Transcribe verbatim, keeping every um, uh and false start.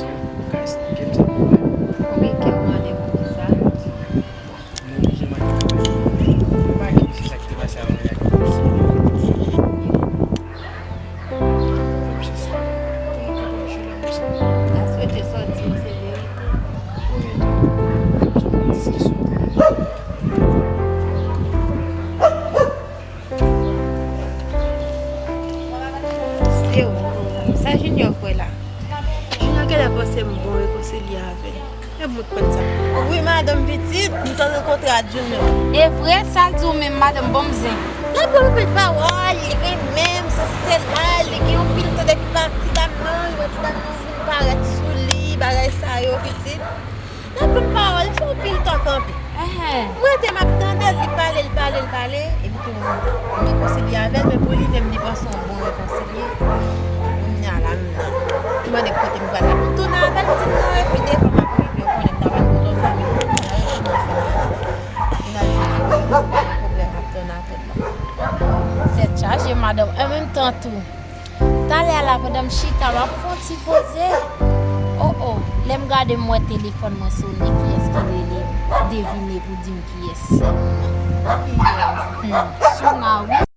Ou ka esplike m sa pou mwen? Konbyen kè w mande pou sa? M oblije mande kanmenm. Mwen pa gen se sa ki te pase avan m gade. Fè m chans la, pou nou kapab jwe la konsa. Aswete sa w di m se verite. Premye tan, se yon diskisyon. Se ou. Sa Junior kwè la? Junior genlè panse m bon rekonsilye avè l. E mwen k konn sa. Wi, madanm pitit, m t rankontre ak Junior. E vre, sa l di w menm, madanm, ban m zen. L ap pran anpil pawòl, li renmen m, sesi sela, li gen anpil tan depi pa ti dam nan, li wè ti dam nan vin parèt sou li, bagay sa yo, pitit. L ap pran pawòl, li fè anpil tan kanpe. Enhen. Mwen te m ap tande l, li pale, li pale, li pale, epi tou m rekonsilye avè l, men pou li menm, li panse yon bon rekonsilye. Kounye a la, m nan. Li mande kote m pral la. M tounen avè l, m di l non, epi devan m ap rive, ou konnen m ta pral pou lòt fanmi. Vin al jwenn li, pwoblèm ap tann atè l la. Tèt chaje, madanm. An menm tan tou, talè a la, pandan m chita, m ap fè yon ti poze. O, o, lè m gade, m wè telefòn mwen sonnen. Kiyès ki rele m? Devine pou di m kiyès. Hmm, Suna, wi.